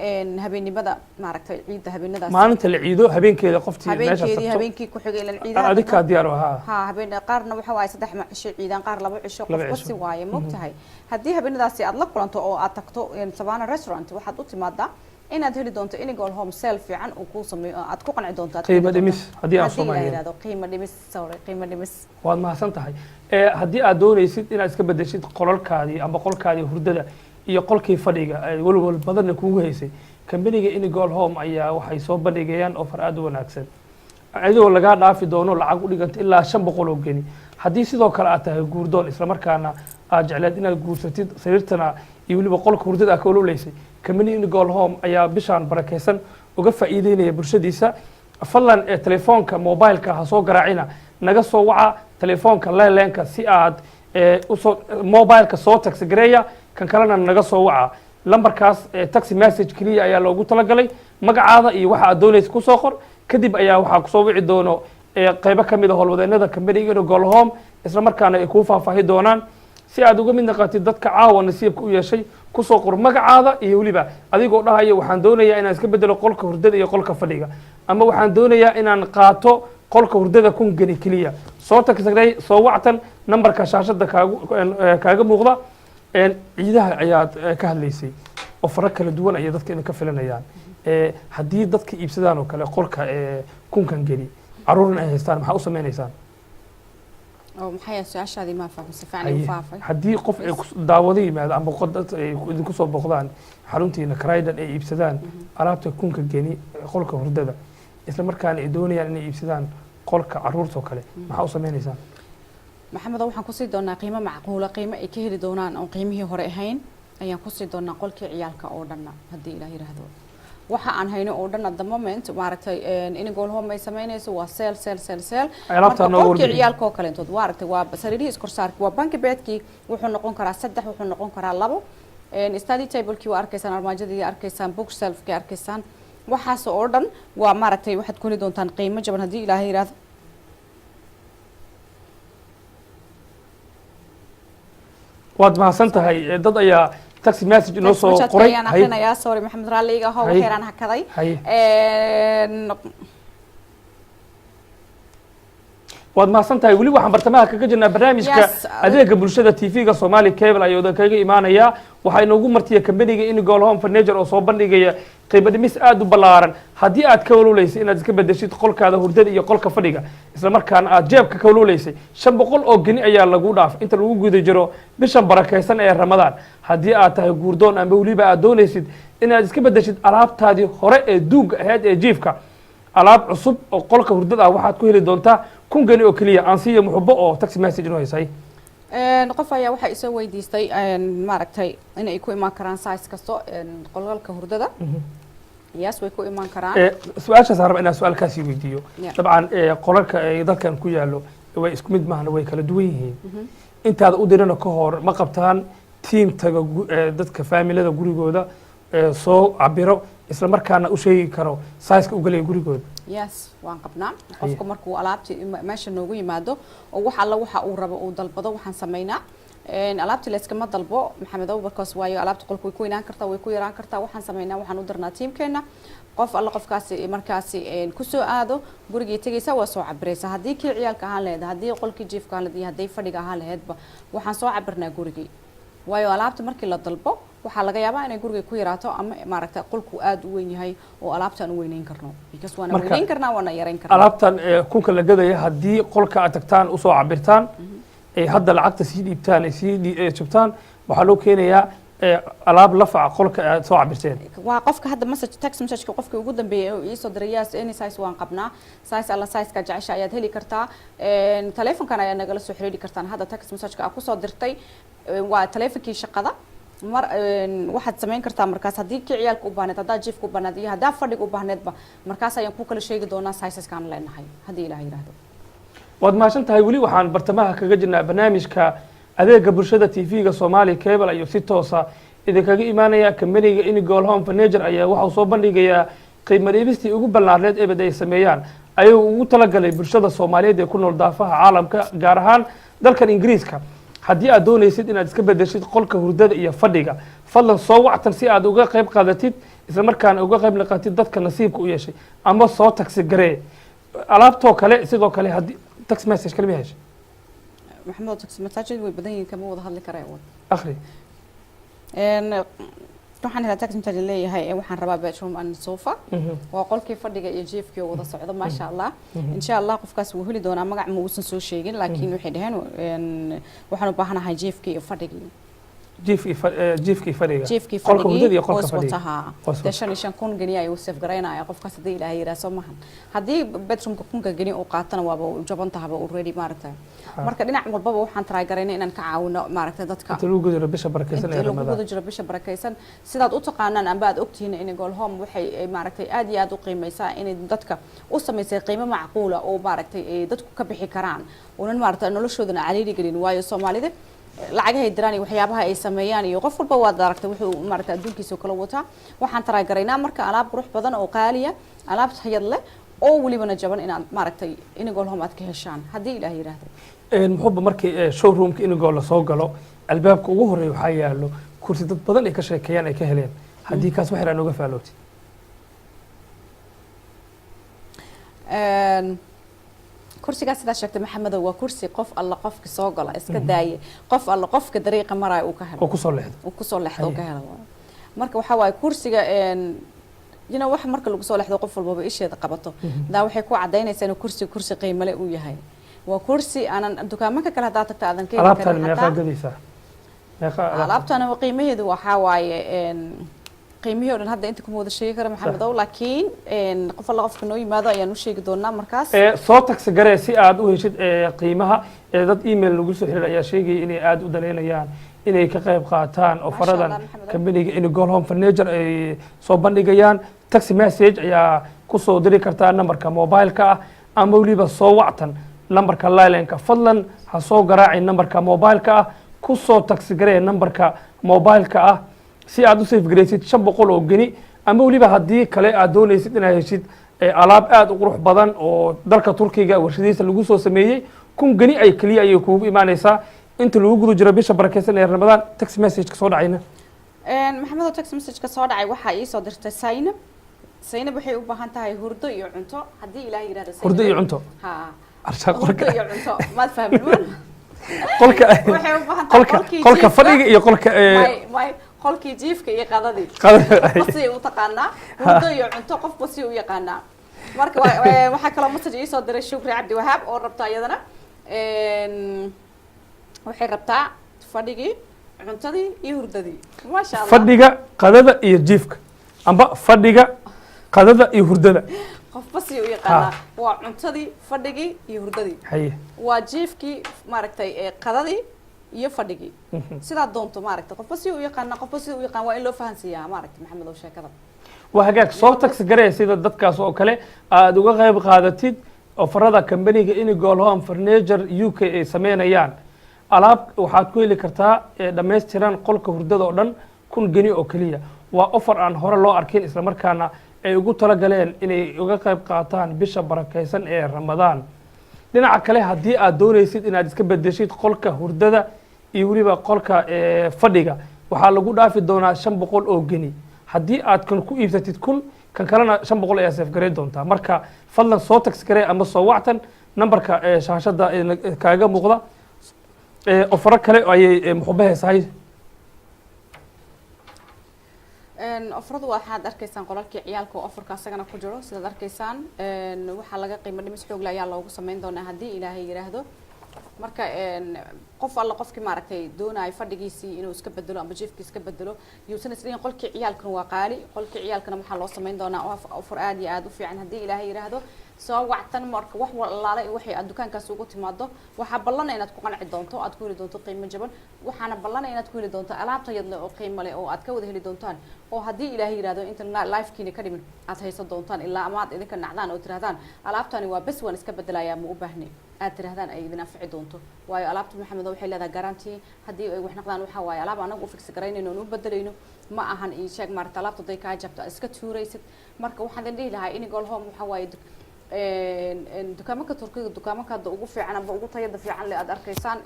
habeennimada, maaragtay, ciidda habeenadaas. Maalinta la ciido habeenkeeda qoftii meeshaas Habeenkeedii, tagto. Habeenkii ku xigay ilan ciidaha. Adinkaa diyaar u ahaa. Ha, habeen qaarna waxa waaye 3 cisho ciidaan, qaar 2 cisho. 2 Qofba cisho. si waaye, moogtahay. Haddii habeenadaasi aad la kulanto oo aad tagto Savannah Restaurant, waxaad u timaadaa inaad heli doonto Inegol Home sale fiican uu kuu sameeyo oo aad ku qanci doonto, aad Qiimo heli doonto. dhimis haddii aan Haddii Ilaah Soomaaliyeed. yidhaahdo, qiimo dhimis, sorry, qiimo dhimis. Waad mahadsan tahay. Haddii aad doonaysid inaad iska bedeshid qolalkaadii ama qolkaadii hurdada iyo qolkii fadhiga ay walwal badanna kugu haysay, kambaniga Inegol Home ayaa waxay soo bandhigayaan offer aada u wanaagsan, iyadoo lagaa dhaafi doono lacag u dhiganta ilaa 500 oo geni. Haddii sidoo kale aad tahay guurdoon, islamarkaana aad jecleed inaad guursatid, sariirtana iyo weliba qolka hurdada aad ka ololaysay, kambani Inegol Home ayaa bishaan barakeysan uga faa'iideynaya bulshadiisa. Fadlan ee telefoonka mobileka ha soo garaacina, naga soo waca telefoonka landlineka si aad usoo mobileka soo text gareeya, kan kalena naga soo waca lambarkaas. Text message keliya ayaa loogu talagalay. Magacaada iyo waxa aad doonaysa kusoo qor, kadib ayaa waxaa kusoo wici doono qaybo ka mid a howlwadeenada kambaniga Inegol Home, isla markaana ay kuu faahfaahi doonaan si aad uga mid naqatid dadka caawa nasiibka u yeeshay. Kusoo qor magacaada iyo weliba adigoo dhahaya: waxaan doonayaa inaan iska bedelo qolka hurdada iyo qolka fadhiga, ama waxaan doonayaa inaan qaato qolka hurdada 1000 geni keliya. Soo tagsagnay, soo wactan nambarka shaashada kaaga muuqda. Ciidaha ayaad ka hadlaysay oo faro kala duwan ayay dadka idinka filanayaan. Haddii dadka iibsadaan oo kale qolka 1000-kan geni, caruurna ay haystaan, maxaa u sameynaysaan? Oo maxay su-aashaadii? Maa fahmay si fiican igu Haye. faafay. Haddii qof ay daawado yimaado ama dad ay idinku soo booqdaan xaruntiina Croydon, ay iibsadaan alaabta 1000-ka geni ee qolka hurdada, isla markaana ay doonayaan inay iibsadaan qolka caruurta oo kale, maxaa u sameynaysaan? Maxamedo, waxaan kusii doonaa qiimo macquula, qiimo ay ka heli doonaan oon qiimihii hore ahayn ayaan kusii doonaa qolkii ciyaalka oo dhanna, haddii Ilaah yidhaahdo. Waxa aan hayno oo dhan at the moment, maaragtay, Inegol Home ay samaynayso waa sale, sale, sale, sale. Alaabtaa Marka nooga qolkii warbixin. ciyaalka oo kaleentood, waa aragtay, waa sariirihii iskorsaarki, waa bunk bedkii, wuxuu noqon karaa saddex, wuxuu noqon karaa labo. Study tablekii waa arkaysaan, armaajadii arkaysaan, book shelfkii arkaysaan. Waxaas oo dhan waa, maaragtay, waxaad ku heli doontaan qiimo jaban, haddii Ilaahay yidhaahdo. Waad mahadsan tahay. Dad ayaa text message inoo soo Message qoray. ayaan Haye. akrinayaa. Sorry, Maxamed, raalliga ahow. Haye. Waxyaraan hakaday. Haye. Waad mahadsan tahay. Weli waxaan bartamaha kaga jirnaa barnaamijka adeega bulshada. TV-ga Somali Cable ayuu kaga imaanayaa. Waxaa inoogu martiya kambaniga Inegol Home Furniture oo soo bandhigaya qiimo dhimis aada u ballaaran. Haddii aad ka walwalaysay inaad iska bedeshid qolkaada hurdada iyo qolka fadhiga, isla markaana aad jeebka ka walwalaysay, 500 oo geni ayaa lagu dhaaf inta lagu guda jiro bishan barakaysan ee Ramadaan. Haddii aad tahay guurdoon ama weliba aad doonaysid inaad iska bedeshid alaabtaadii hore ee duugga ahayd ee jiifka, alaab cusub oo qolka hurdada ah waxaad ku heli doontaa 1000 geni oo keliya. Ansiya Muxubo oo text message inoo haysay. Qof ayaa waxaa isoo weydiistay, maaragtay, in ay ku imaan karaan size kasto qolalka hurdada. Yes, way ku imaan karaan. Su-aashaas aan raba inaan su-aal kaasii weydiiyo. Dabcan qolalka ay dalkan ku yaallo way isku mid maahna, way kala duwan yihiin. Intaada u dirana ka hor, ma qabtaan tiim taga dadka faamilada gurigooda soo cabiro, isla markaana u sheegi karo sizeka u galaya gurigooda? Yes, waan qabnaa. Qofka markuu alaabti meesha noogu yimaado oo wax alla waxa uu rabo uu dalbado, waxaan samaynaa alaabti layskama dalbo, Maxamedow, because waayo alaabta qolku way ku inaan kartaa, way ku yaraan kartaa. Waxaan samaynaa, waxaan u dirnaa tiimkeena. Qof alla qofkaasi markaasi kusoo aado gurigii tegaysa, waa soo cabiraysa. Haddii kii ciyaalka ahaan lahayd, haddii qolkii jiifka ahaan lahayd iyo haddii fadhiga ahaan lahaydba, waxaan soo cabirnaa gurigii, waayo alaabta markii la dalbo Waxaa laga yaabaa inay guriga ku yaraato ama, maaragtay, qolku aad u weyn yahay oo alaabtaan u weyneyn karno, because waana Marka- weyneyn karnaa, waana yareyn karnaa. Alaabtan kunka la gadaya, haddii qolka aad tagtaan usoo cabirtaan, ay hadda lacagta sii dhiibtaan, ay sii shubtaan, waxaa loo keenayaa alaab lafaca qolka aad soo cabirteen. Waa qofka hadda message, text messageka qofkii ugu dambeeyay oo iisoo diray, yes, any size waan qabnaa, size alla sizeka jecesha ayaad heli kartaa. Telefonkan ayaa nagala soo xiriiri kartaan. Hadda text messageka aad kusoo dirtay waa telefonkii shaqada. Mar waxaad samayn kartaa markaas, haddii kii ciyaalka u baahneed, haddaa jiifka u baahneed iyo haddaa fadhiga u baahneedba, markaas ayaan ku kala sheegi doonaa sizeskaan leenahay, haddii Ilaah yidhaahdo. Waad mahadsan tahay. Weli waxaan bartamaha kaga jirnaa barnaamijka adeega bulshada. TV-ga Soomaali Cable ayuu si toosa idinkaga imaanaya. Kambaniga Inigol Home Furniture ayaa waxau soo bandhigayaa qiimo dhiibistii ugu ballaarneed ebed ay sameeyaan, ayuu ugu talagalay bulshada Soomaaliyeed ee ku nool daafaha caalamka, gaar ahaan dalkan Ingiriiska. Haddii aad doonaysid inaad iska bedeshid qolka hurdada iyo fadhiga, fadlan soo wactan si aad uga qayb qaadatid, isla markaana uga qayb noqotid dadka nasiibka u yeeshay, ama soo text garee alaabtoo kale. Sidoo kale haddii text message kalma heshay? Maxamed, text message way badan yihiin, kama wada hadli kara. Akhri. Waxaan helaa text message leeyahay waxaan rabaa bedroom and sofa. Waa qolkii fadhiga iyo jiifkii oo wada socdo. Maasha Allah, insha Allah qofkaas wuu heli doonaa. Magac ma uusan soo sheegin, laakiin waxay dhaheen waxaan u baahanahay jiifkii iyo fadhigii. Jiif iyo jiifkii fadhiga. Jiifkii, qolka fadhigii. Hurdada iyo qolka hoos fadhiga. Wataha. Hoos dee wata. 55,000 geni ayuu save garaynaya qofkaas, haddii Ilaahay yidhaah, soo mahan? Haddii bedroomka kunka geni uu qaatana, waaba u jaban tahaba already, maaragtay. Marka dhinac walbaba waxaan try garaynay inaan ka caawino, maaragtay, dadka inta lagu guda jiro bisha barakeysan inta ee lagu Ramadaan. Guda jiro bisha barakeysan. Sidaad u taqaanaan amba aad ogtihiin, Inigol Home waxay maaragtay, aad iyo aad u qiimeysaa inay dadka u samaysay qiimo macquula oo, maaragtay, ay dadku ka bixi karaan, unan, maaragtay, noloshoodana cariiri gelin. Waayo Soomaalida lacagahay diraan iyo waxyaabaha ay sameeyaan iyo qof walba waad aragtay wuxuu, maaragtay, adduunkiisa kala wataa. Waxaan try garaynaa marka alaab qurux badan oo qaaliya, alaab tayad leh oo welibana jaban, inaad, maaragtay, Inigol Home aad ka heshaan, haddii Ilaah yidhaahdo. Muxuuba markii showroomka Inigol lasoo galo, albaabka ugu horeeya waxaa yaalo kursi dad badan ay ka sheekeeyaan, ay ka heleen. Haddii kaas wax yar aan uga faalootid. Kursigaas sidaa sheegtay, Maxamedow, waa kursi qof alla qofka soo gala iska daaye, qof alla qofka dariiqa maraya uu ka helo. Oo kusoo leexdo. Uu kusoo leexdo, uu ka helo. Marka waxaa waaye kursiga wax marka lagu soo leexdo qof walbaba isheeda qabato, daa waxay ku cadaynaysaa inuu kursi kursi qiimale uu yahay. Waa kursi aanan dukaamanka kale haddaa tagta aadan ka heli Alaabtan karin. Meeqaa Xataa gadaysaa? Meeqa alaabtan? Alaabtana qiimaheedu waxaa waaye qiimihii o dhan hadda inta kuma wada sheegi kara, Maxamedow, laakiin qof alla qofka noo yimaado ayaan u sheegi doonaa markaas. Soo text garee si aad u heshid qiimaha. Dad email lagu soo xiriir ayaa sheegaya inay aada u daleynayaan inay ka qayb qaataan offeradan Allah, Maxamed. kambaniga Inigol Home Furniture ay soo bandhigayaan. Text message ayaa kusoo diri kartaa nambarka mobileka ah, ama weliba soo wactan nambarka landlineka. Fadlan ha soo garaacin nambarka mobileka ah, kusoo text garee nambarka mobileka ah si aad u save garaysid 500 oo geni, ama weliba haddii kale aad doonaysid inaad heshid alaab aada u qurux badan oo dalka Turkiga warshadiisa lagu soo sameeyey, 1000 geni ay keliya ayay kuugu imaanaysaa inta lagu guda jiro bisha barakeysan ee Ramadaan. Text message ka soo dhacayna? Maxamedow, text message-ka soo dhacay waxaa iisoo dirtay Saynab. Saynab waxay u baahan tahay hurdo iyo cunto, haddii Ilaah yidhahdo. Saynab. Hurdo iyo cunto. Ha. Arshaa hurdo qolka iyo cunto, maad fahmin ma? Qolka Waxay u baahan tahay qolka qolkii qolka jiifka. fadhiga iyo qolka May, qolkii jiifka iyo qadadii. Qadada. Qofba si u taqaanaa hurdo iyo cunto, qofba si u yaqaanaa. Marka waxaa kaloo message iisoo diray Shukri Cabdiwahaab oo rabta iyadana waxay rabtaa fadhigii, cuntadii iyo hurdadii. Maasha Allah. Fadhiga, qadada iyo jiifka, amba fadhiga, qadada iyo hurdada. Qofba si u yaqaanaa, waa cuntadii, fadhigii iyo hurdadii. Haye. Waa jiifkii, maaragtay, qadadii iyo fadhigii, sidaa doonto, maaragtay. Qofba si u yaqaana, qofba si u yaqaan, waa in loo fahansiiyaa, maaragtay, Maxamed, oo sheekada. Waa hagaag. Soo text garee sida dadkaas oo kale aada uga qayb qaadatid offerada kambaniga Inigol Home Furniture UK ay sameynayaan. Alaab waxaad ku heli kartaa dhammaystiran qolka hurdada oo dhan 1000 geni oo keliya. Waa offer aan hore loo arkin, islamarkaana ay ugu talagaleen inay uga qayb qaataan bisha barakeysan ee Ramadaan. Dhinaca kale, haddii aad doonaysid inaad iska bedeshid qolka hurdada iyo weliba qolka fadhiga, waxaa lagu dhaafi doonaa 500 oo geni. Haddii aad kan ku iibsatid 1000, kan kalena 500 ayaa save gareyn doontaa. Marka fadlan soo text garee ama soo wactan nambarka shaashada kaaga muuqda. Offero kale ayay muxuba heesahay. Offeradu waxaad arkaysaan qolalkii ciyaalka oo offerka asagana ku jiro. Sidaad arkaysaan, waxaa laga qiimo dhimis xoogle ayaa loogu sameyn doonaa haddii Ilaahay yiraahdo. Marka qof alla qofkii maaragtay doonayo fadhigiisii inuu iska bedelo ama jiifkii iska bedelo, yuusan isdhihin qolkii ciyaalkana waa qaali. Qolkii ciyaalkana waxaa loo sameyn doonaa offer aad iyo aad u fiican haddii Ilaahay yiraahdo. Soo wactan. Marka wax walaala waxay aad dukaankaas ugu timaado, waxaa ballana inaad ku qanci doonto, aad ku heli doonto qiimo jaban. Waxaana ballana inaad ku heli doonto alaab tayad leh oo qiimo leh oo aad ka wada heli doontaan, oo haddii Ilaahay yiraahdo inta lifekiina ka dhimin aad haysan doontaan, ilaa ama aad idinka nacdaan oo tirahdaan alaabtani waa bes, waan iska bedelayaa, ma u baahni aad tirahdaan, ay idin anfici doonto. Waayo alaabta, Maxamed, waxay leedahay guarantee. Haddii ay wax noqdaan, waxaa waaye alaab anagu u fix garaynayno oon u bedelayno. Ma ahan ii sheeg maarata alaabta haday kaa jabto aad iska tuuraysid. Marka waxaan idin dhihi lahaa, Inigol Home waxaa waaye dukaamanka Turkiga dukaamanka hadda ugu fiican amba ugu tayada fiican le aad arkaysaan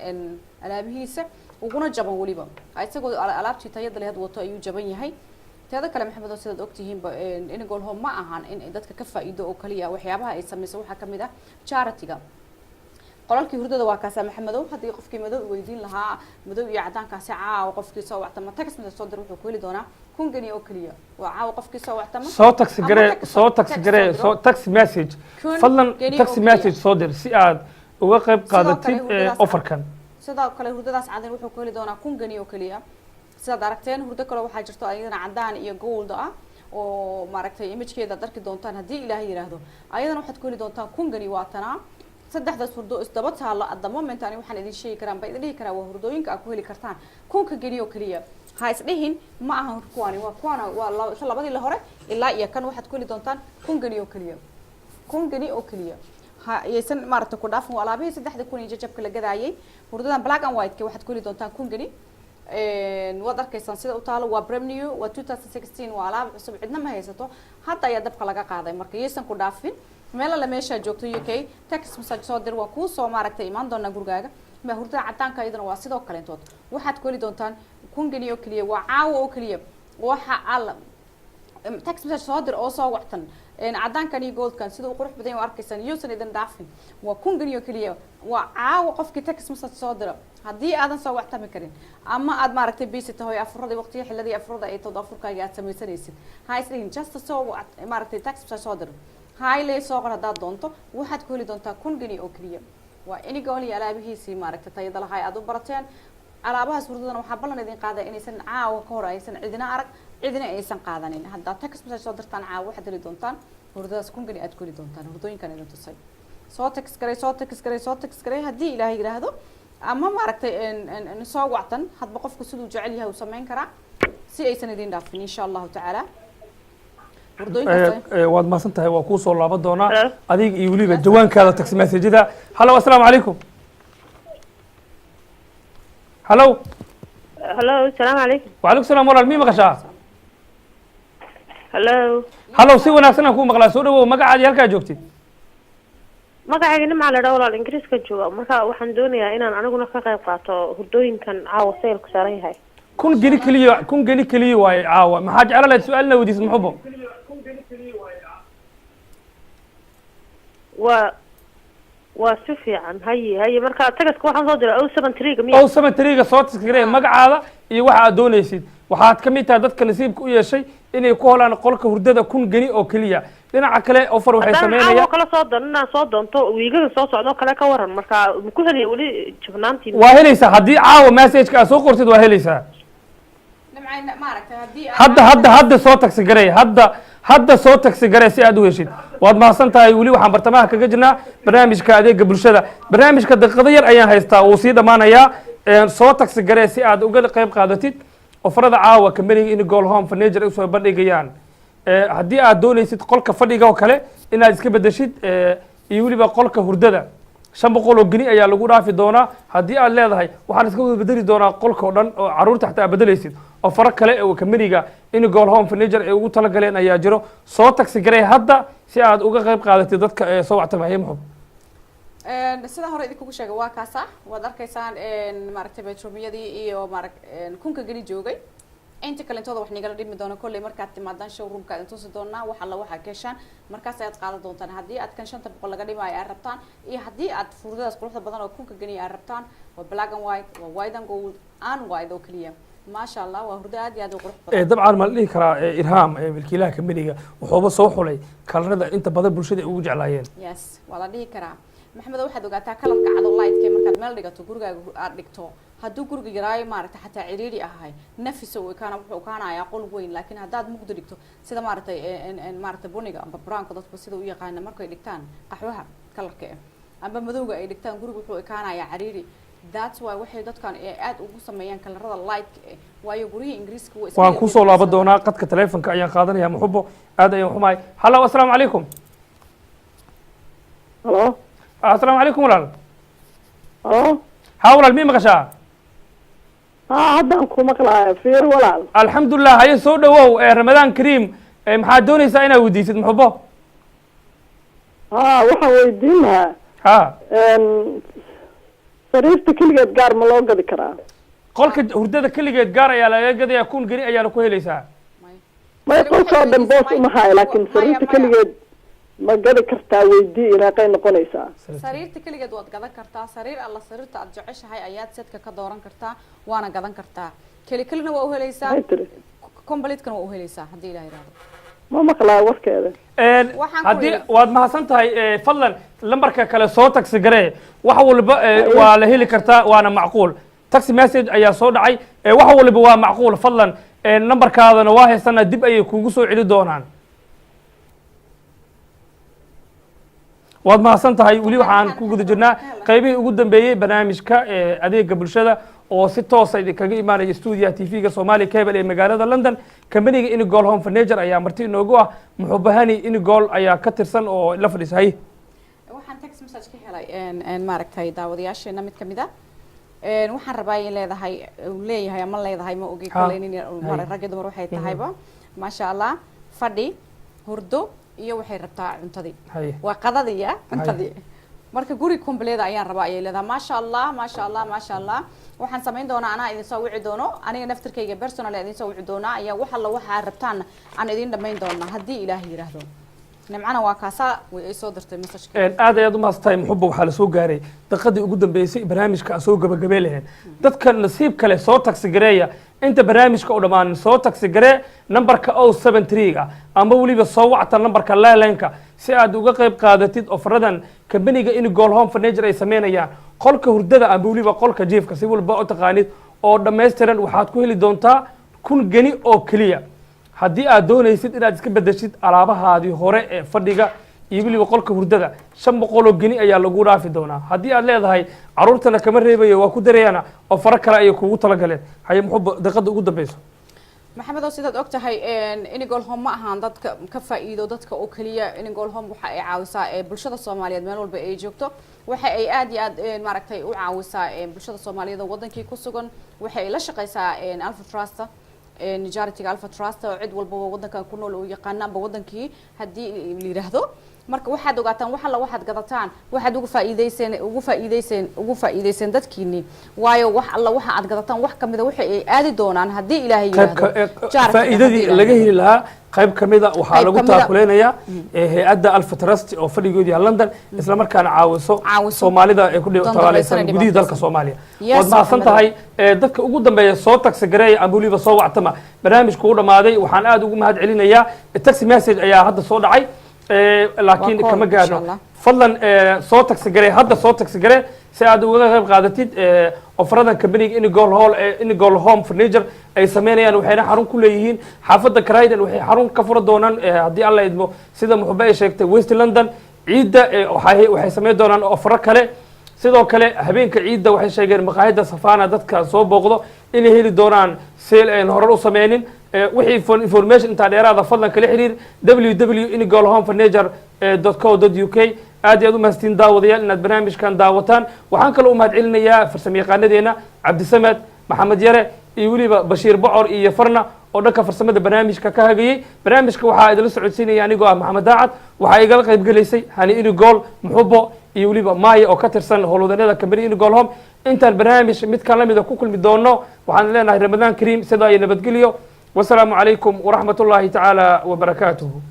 alaabihiisa, uguna jaban weliba. Isagoo alaabtii tayada lehed wato ayuu jaban yahay. Teeda kale, Maxamed, oo sidaad ogtihiinba, Inigol Home ma ahan in dadka ka faa'iido oo kaliya. Waxyaabaha ay sameyso waxaa kamid ah charity-ga. Qolalkii hurdada waa kaasaa, Maxamedow. Haddii qofkii madow weydiin lahaa, madow iyo cadaankaasi, caawa qofkii soo wactama text message soo dir, wuxuu ku heli doonaa 1000 geni oo keliya. Waa caawa qofkii soo wactama. Soo text Ama garee. Soo text text garee. soo soo diro. Text message. 1000 Fadlan geni text oo keliya. message soo dir si aad uga qayb Sidoo kale qaadatid hurdadaas offerkan. Sidoo kale hurdadaas cadin wuxuu ku heli doonaa 1000 geni oo keliya. Sidaad aragteen, hurdo kale waxaa jirto ayadana cadaan iyo gold ah oo maaragtay imagekeeda aad arki doontaan haddii Ilaahay yiraahdo. Ayadana waxaad ku heli doontaan 1000 geni. Waa tanaa saddexdaas hurdo isdaba taalo. At the moment ani waxaan idin sheegi karaan ba idin dhihi karaa waa hurdooyinka aad ku heli kartaan 1000-ka geni oo keliya. Ha isdhihin ma ahan kuwani, waa kuwana, waa labadii la hore ilaa iyo kan waxaad ku heli doontaan 1000 geni oo keliya, 1000 geni oo keliya. Ha yaysan maaragtay ku dhaafin. Waa alaabihii 3000 iyo jajabka la gadaayay. Hurdadan black and white waxaad ku heli doontaan 1000 geni. Waad arkaysaan sida u taalo. Waa brand new, waa 2016, waa alaab cusub, cidna ma haysato, hadda ayaa dabka laga qaaday. Marka yaysan ku dhaafin. Meel alle meeshaa joogto UK, text message soo dir, waa kuu soo maaragtay imaan doonaa gurigaaga. Ma hurdada cadaanka iyadana waa sidoo kaleentood, waxaad ku heli doontaan 1000 geni oo keliya. Waa caawa oo keliya. Waxa alla text message soo dir oo soo wactan. Cadaankan iyo goldkan sida uu qurux badan yahay arkaysaan, yuusan idin dhaafin. Waa 1000 geni oo keliya, waa caawa qofkii text message soo dira. Haddii aadan soo wactami karin ama aad maaragtay busy tahay, afuradii waqtiyo xilladii afurada ay todo afurkaaga aad samaysanaysid, ha isdhihin, just soo maaragtay text message soo dir, hayle soo qor haddaad doonto, waxaad ku heli doontaa 1000 geni oo keliya. Waa Inigol iyo alaabihiisii maaragtay tayada lahaa aad u barateen. Alaabahaas hurdadana waxaa ballan idin qaadaya inaysan caawa ka hor aysan cidina arag, cidina aysan qaadanin. Haddaad text message soo dirtaan caawa, waxaad heli doontaan hurdadaas 1000 geni aad ku heli doontaan. Hurdooyinkan idin tusay, soo text garay, soo text garay, soo text garay haddii Ilaahay yidhaahdo, ama maaragtay soo wactan. Hadba qofku siduu jecel yahay uu samayn karaa si aysan idin dhaafin, insha Allahu tacaala, hurdooyinkaas. Waad mahadsan tahay, waa kuu soo laaban doonaa adiga iyo weliba jawaankaada text message-da. Hello, assalaamu calaykum. Hello. Hello, salaamu calaykum. Wacalaykum salaam. Walaal, mii maqashaa? Hello. Hello, si wanaagsan aan kuu maqlaa. Soo dhawow, magacaadi, halkaa joogtid? Magacayga Nimca la dhaa, walaal, Ingiriiska jooga. Marka waxaan doonayaa inaan aniguna ka qayb qaato hurdooyinkan caawa saleku saaran yahay. 1000 geni keliya, 1000 geni keliya waaye caawa. Maxaa jecla lahayd su-aalna weydiisid, Muxubo? Waa si fiican. Haye haye, marka tagaska waxaan soo diray 073-ga miya? 073-ga soo text garee, magacaada iyo waxa aad doonaysid. Waxaad ka mid tahay dadka nasiibka u yeeshay inay ku holaan qolka hurdada 1000 geni oo keliya. Dhinaca kale offer waxay Haddaan caawa sameynayaan kale soo doon inaan soo doonto wiigaga soo socdo kale, ka waran? Marka ma ku helaya weli jabnaantii? Waa helaysaa. Haddii caawa messageka aad soo qortid, waa helaysaa. Nimcayna maaragtay haddii aad Hadda hadda hadda soo text garey, hadda hadda soo text garey si aad u heshid. Waad mahadsan tahay. Weli waxaan bartamaha kaga jirnaa barnaamijka adeega bulshada. Barnaamijka daqiiqado yar ayaan haystaa, wuu sii dhammaanayaa. Soo text garee si aad uga qayb qaadatid offerada caawa companyga Inigol Home Furniture ay usoo bandhigayaan. Haddii aad doonaysid qolka fadhiga oo kale inaad iska bedeshid iyo weliba qolka hurdada, 500 oo geni ayaa lagu dhaafi doonaa. Haddii aad leedahay waxaan iska wada bedeli doonaa qolka oo dhan oo carruurta xataa aad bedelaysid, offero kale oo companyga Inigol Home Furniture ay ugu talagaleen ayaa jiro. Soo text garee hadda si aad uga qayb qaadatid dadka ee soo wactamaya. Muxub? Sida hore idinkugu sheegay, waa kaasa, waad arkaysaan maaragtay bedroomyadii iyo maarag 1000-ka geni joogay. Inta kalentooda wax nigala dhimi doono kolley markaad timaadaan showroomka idin tusi doonaa. Wax alla waxaa ka heshaan markaas ayaad qaadan doontaan. Haddii aad kan 500 laga dhimaayo aad rabtaan iyo haddii aad furdadaas quruxda badan oo 1000-ka geni aad rabtaan, waa black and white, waa white and gold and white oo keliya. Maasha Allah, waa hurdo aad iyo aad u qurux badan. Dabcan ma la dhihi karaa Irham, milkiilaha kambaniga, wuxuuba soo xulay colorada inta badan bulshada ay ugu jeclaayeen? Yes, waa la dhihi karaa, Maxamed. Waxaad ogaataa colorka cado lightka markaad meel dhigato, gurigaaga aad dhigto, hadduu guriga yaraayo, maaragtay, xataa ciriiri ahay, nafisa uu ekaana, wuxuu ekaanayaa qol weyn. Laakiin haddaad mugdi dhigto, sida maaragtay maaragtay buniga amba brownka dadku sida u yaqaana markay dhigtaan, qaxwaha colorka eh amba madowga ay dhigtaan, guriga wuxuu ekaanayaa ciriiri. That's why waxay dadkan ay aad ugu sameeyaan colorada lightka eh, waayo guryihii Ingiriiska waa iska Waan kusoo laaban yaryar. doonaa. Qadka taleefonka ayaan qaadanaya. Muxubo, aad ayaan xumahay. Hallo, assalaamu calaykum. Halo. Assalaamu calaykum, walaal. Halo. Ha, walaal, mii maqashaa? Ha, haddaan ku maqlaayo. Fiir, walaal. Alxamdulilah. Haye, soo dhawow. Ramadaan kariim. Maxaad doonaysaa inaad weydiisid Muxubo? Ha, waxaan weydiin lahaa sariirta keligeed gaar ma loo gadi karaa? Qolka hurdada keligeed gaar ayaa laga gadayaa, 1000 geni ayaana ku helaysaa. May. May, qolkoo dhan boos uma hayo, laakiin Maya, sariirta maya. keligeed ma gadi kartaa? Weydii, inaaqay noqonaysaa? Sariirta keligeed waad gadan kartaa. Sariir alla sariirta aad jeceshahay ayaad setka ka dooran kartaa, waana gadan kartaa. Keli kelina waa uhelaysaa. Maxay tiri? Completekana waa uhelaysaa, haddii Ilaah yiraahdo. Ma maqlaayo warkeeda. Waxaan ku Haddii waad mahadsan tahay. Fadlan lambarka kale soo text garee. Wax walba waa la heli kartaa, waana macquul. Text message ayaa soo dhacay. Wax walba waa macquul. Fadlan lambarkaadana waa haysanaa, dib ayay kugu soo celi doonaan. Waad mahadsan tahay. Weli waxaan ku guda jirnaa qaybihii ugu dambeeyey barnaamijka adeega bulshada oo si toosa idinkaga imaanaya stuudiyaha TV-ga Somali Cable ee magaalada London. Kambaniga Inigol Home Furniture ayaa marti inoogu ah. Muxubahani Inigol ayaa ka tirsan oo la fadhiisa. Hay. Waxaan text message ka helay maaragtay daawadayaasheena mid kamid ah. Waxaan rabaa in leedahay, uu leeyahay ama leedahay, ma ogi. Koley nin rag iyo dumar waxay tahayba, maasha Allah, fadhi hurdo iyo waxay rabtaa cuntadii. Waa qadadii ya cuntadii. Marka guri complete ayaan rabaa ayay leedahay. Maasha Allah, maasha Allah, maasha Allah. Waxaan samayn doonaa, anaa idin soo wici doono, aniga naftirkayga personal idin soo wici doonaa, ayaa wax alla waxaa rabtaan aan idin dhamayn doonaa, haddii Ilaah yiraahdo. Nimcana waa kaasaa, way ay soo dirtay messageka. Aad ayaad u mahadsantahay, Muxuba. Waxaa la soo gaaray daqiiqadii ugu dambeysay barnaamijka aan soo gabagabey lahayn. Dadka nasiib kale soo text gareeya inta barnaamijka u dhammaanin. Soo text garee nambarka 073-ga ama weliba soo wacta nambarka landlineka si aad uga qayb qaadatid offeradan kambaniga Inigol Home Furniture ay sameynayaan. Qolka hurdada ama weliba qolka jiifka, si walba u taqaanid, oo dhammaystiran waxaad ku heli doontaa 1000 geni oo keliya. Haddii aad doonaysid inaad iska bedeshid alaabahaadii hore ee fadhiga iyo weliba qolka hurdada, 500 oo geni ayaa lagu dhaafi doonaa. Haddii aad leedahay caruurtana kama reebayo, waa ku darayana, offero kale ayay kugu talagaleen. Haye, muxuu daqiiqada ugu dambeyso? Maxamed oo sidaad og tahay, Inigol Home ma ahaan dadka ka faa'iido dadka oo keliya. Inigol Home waxa ay caawisaa bulshada Soomaaliyeed meel walba ay joogto. Waxa ay aad iyo aad maaragtay u caawisaa bulshada Soomaaliyeed oo wadankii ku sugan. Waxa ay la shaqeysaa Alpha Trust, charity-ga Alpha Trust, oo cid walbaba wadankan ku nool oo yaqaana amba wadankii haddii la yiraahdo. Marka waxaad ogaataan, wax alla waxaad gadataan waxaad ugu faa'iideyseen dadkiini, waayo wax alla waxa aad gadataan wax kamida waxa ay aadi doonaan, haddii Ilaahay yiraahdo, charity-ga, faa'iidadii haddii Ilaahay laga yiraahdo. heli lahaa qayb ka mida waxaa Qayb lagu ka mida. taakuleynayaa hay-adda Alpha Trust oo fadhigeedu yahay London, isla markaana caawiso Caawiso. Soomaalida ay ku Dandaraysan tabaalaysan ee gudihii dalka dhibaataysan. Soomaaliya. Yes, Waad mahadsan Maxamed. tahay. Dadka ugu dambeeya soo text gareeya ama weliba soo wactama. barnaamijku u dhamaaday. Waxaan aad ugu mahad celinayaa, text message ayaa hadda soo dhacay, laakiin Waa call, kama insha gaarno. Allah. Fadlan soo text garee hadda, soo text garee si aad uga qayb qaadatid offeradan kambaniga Inigol Hall, Inigol Home Furniture ay sameynayaan. Waxayna xarun ku leeyihiin xaafadda Croydon. Waxay xarun ka fura doonaan, haddii Alla idmo, sida Muxube ay sheegtay, West London. Ciidda waxay sameyn doonaan offero kale. Sidoo kale habeenka ciidda waxay sheegeen maqaayadda Safana dadka soo booqdo inay heli doonaan sale aan horar u sameynin. Wixii information intaa dheeraada fadlan kala xiriir www inigol home furniture co uk. Aad iyo aad u mahadsantiin, daawadayaal, inaad barnaamijkan daawataan. Waxaan kaloo u mahad celinayaa farsamayaqaanadeena Cabdisamed Maxamed Yare iyo weliba Bashiir Bocor iyo Farna oo dhanka farsamada barnaamijka ka hagayey. Barnaamijka waxaa idinla socodsiinaya anigoo ah Maxamed Daacad. Waxaa igala qayb gelaysay Hani Inigol, Muxubo iyo weliba Maaya oo ka tirsan howlwadanada kambani Inigol Home. Intaan barnaamij midkan lamida ku kulmi doono, waxaan leenahay Ramadaan kariim, sidaa iyo nabadgelyo. Wasalaamu calaykum waraxmat ullaahi tacaala wabarakaatuhu.